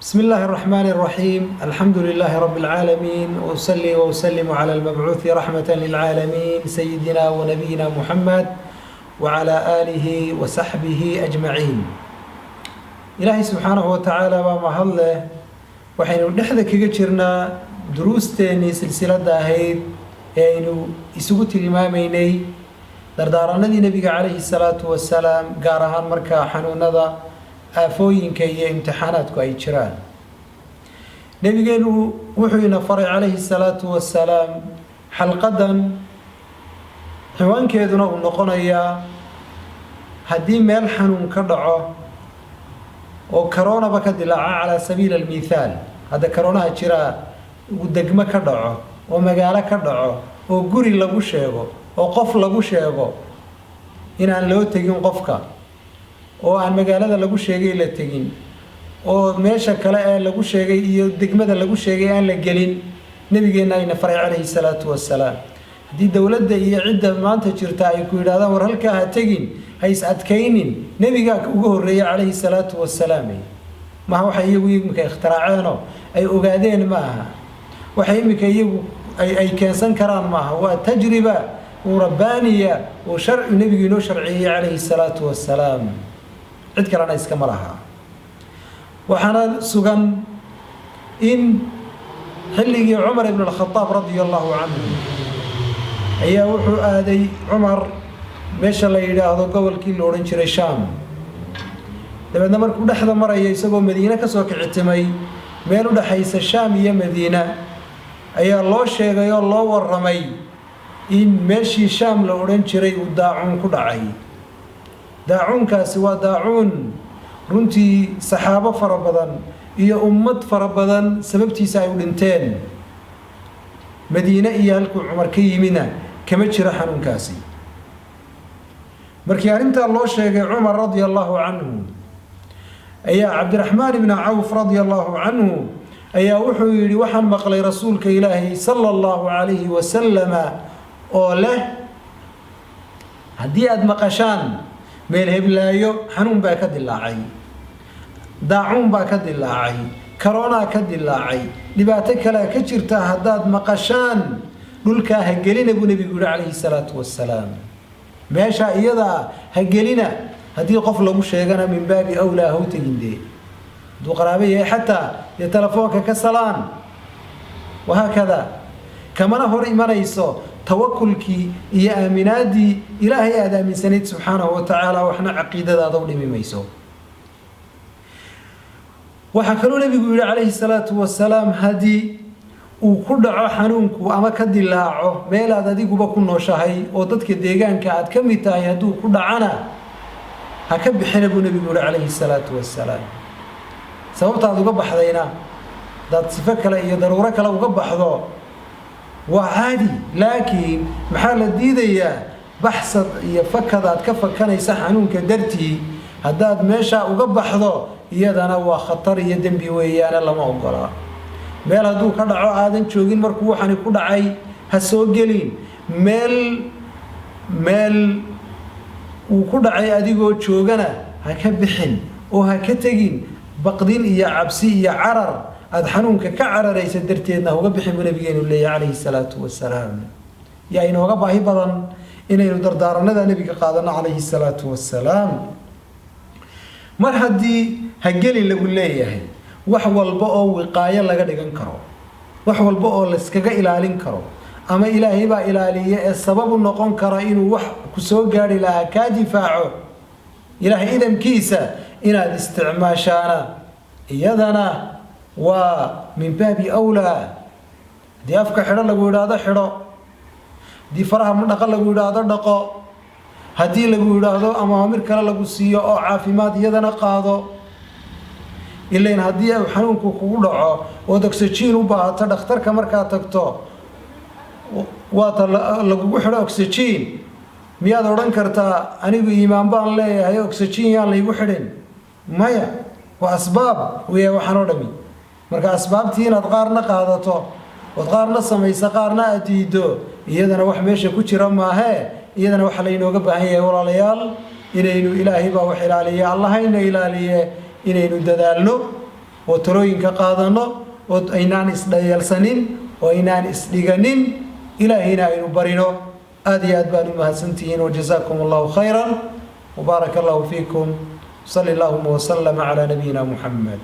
بسم الله الرحمن الرحيم، الحمد لله رب العالمين، وأصلي وأسلم على المبعوث رحمة للعالمين، سيدنا ونبينا محمد وعلى آله وصحبه أجمعين. Ilaahay subxaanahu wa tacaala baa mahad leh. Waxaynu dhexda kaga jirnaa duruusteennii silsiladda ahayd ee aynu isugu tilmaamaynay dardaaranadii Nebiga calayhi salaatu wasalaam, gaar ahaan markaa xanuunada, aafooyinka iyo imtixaanaadku ay jiraan. Nebigeenu wuxuu ina faray calayhi salaatu wasalaam, xalqadan ciwaankeeduna uu noqonayaa haddii meel xanuun ka dhaco oo karoonaba ka dilaaca, calaa sabiili almithaal, hadda karoonaha jiraa, uu degmo ka dhaco oo magaalo ka dhaco oo guri lagu sheego oo qof lagu sheego, inaan loo tegin qofka oo aan magaalada lagu sheegay la tegin oo meesha kale ee lagu sheegay iyo degmada lagu sheegay aan la gelin. Nebigeenna ayna faray calayhi salaatu wasalaam, haddii dowladda iyo cidda maanta jirta ay ku yidhahdaan, "War, halkaa ha tegin, ha is adkaynin," nebigaa ugu horreeyey calayhi salaatu wasalaam. Maha waxay iyagu iminka ikhtiraaceenoo ay ogaadeen, ma aha waxay iminka iyagu ay keensan karaan, maaha. Waa tajriba uu rabbaaniya uu sharci nebigu inoo sharciyey calayhi salaatu wasalaam, cid kalena iskama laha. Waxaana sugan in xilligii Cumar ibn Alkhadaab radia Allahu canhu ayaa wuxuu aaday Cumar meesha la yidhaahdo gobolkii la odhan jiray Shaam. Dabeedna markuu dhexda maraya, isagoo Madiine ka soo kicitimay, meel u dhexaysa Shaam iyo Madiina ayaa loo sheegay oo loo warramay in meeshii Shaam la odhan jiray uu daacuun ku dhacay. Daacuunkaasi waa daacuun runtii saxaabo fara badan iyo ummad fara badan sababtiisa ay u dhinteen. Madiine iyo halkuu Cumar ka yimidna kama jiro xanuunkaasi. Markii arrintaa loo sheegay Cumar radia Allahu canhu, ayaa Cabdiraxmaan ibna Cawf radia Allahu canhu ayaa wuxuu yidhi, "Waxaan maqlay Rasuulka Ilaahay sala Allahu calayhi wasalama oo leh, haddii aada maqashaan meel heblaayo xanuun baa ka dilaacay, daacuun baa ka dilaacay, karoonaa ka dilaacay, dhibaato kalea ka jirta, haddaad maqashaan dhulkaa ha gelina," buu Nebigu yihi calayhi salaatu wasalaam. "Meesha iyadaa ha gelina. Haddii qof lagu sheegana, min baabi awlaa haw tegin dee. Hadduu qaraabo yahay xataa dee telefoonka ka salaan." Wahaakada kamana hor imanayso tawakulkii iyo aaminaadii Ilaahay aada aaminsanayd subxaanahu wa tacaala, waxna caqiidadaada u dhimi mayso. Waxaa kaloo Nebigu yihi calayhi salaatu wasalaam, haddii uu ku dhaco xanuunku ama ka dilaaco meelaad adiguba ku nooshahay oo dadka deegaanka aad ka mid tahay, hadduu ku dhacana ha ka bixina, buu Nebigu yihi calayhi salaatu wasalaam. Sababta aad uga baxdayna, haddaad sifo kale iyo daruuro kale uga baxdo, waa caadi, laakiin maxaa la diidayaa? Baxsad iyo fakad aad ka fakanaysa xanuunka dartii haddaad meeshaa uga baxdo, iyadana waa khatar iyo dembi weeyaane, lama ogolaa. Meel hadduu ka dhaco aadan joogin markuu waxani ku dhacay, ha soo gelin. Meel uu ku dhacay adigoo joogana ha ka bixin oo ha ka tegin. Baqdin iyo cabsi iyo carar aada xanuunka ka cararaysa darteedna ha uga bixin, buu Nabigeenu leeyahy calayhi salaatu wasalaam. Yaa inooga baahi badan inaynu dardaaranada Nebiga qaadano calayhi salaatu wasalaam? Mar haddii ha gelin lagu leeyahay, wax walba oo wiqaayo laga dhigan karo, wax walba oo layskaga ilaalin karo, ama Ilaahay baa ilaaliya ee sababu noqon kara inuu wax ku soo gaari lahaa kaa difaaco, Ilaahay idamkiisa, inaad isticmaashaana iyadana waa min baabi awlaa. Haddii afka xidho lagu yidhaahdo, xidho. Haddii faraha dhaqo lagu yidhaahdo, dhaqo. Haddii lagu yidhaahdo amaamir kale lagu siiyo oo caafimaad, iyadana qaado. Ilain haddii uu xanuunku kugu dhaco ood oxygen u baahato, dhakhtarka markaad tagto waata lagugu xidho oxygen. Miyaad odhan kartaa, "Anigu iimaan baan leeyahay, oxygen yaan laygu xidhin"? Maya, waa asbaab weya waxaan oo dhami. Marka asbaabtii inaad qaarna qaadato ood qaarna samaysa, qaarna aad diiddo, iyadana wax meesha ku jira maahee. Iyadana waxaa laynooga baahan yahay, walaalayaal, inaynu, Ilaahay baa wax ilaaliya, Allahayna ilaaliye, inaynu dadaalno. Oo talooyinka qaadanno, oo aynaan isdhayalsanin, oo aynaan isdhiganin, Ilaahayna aynu barino. Aad iyo aad baan u mahadsantihiin. وجزاكم الله خيرا وبارك الله فيكم. صل اللهم وسلم على نبينا محمد.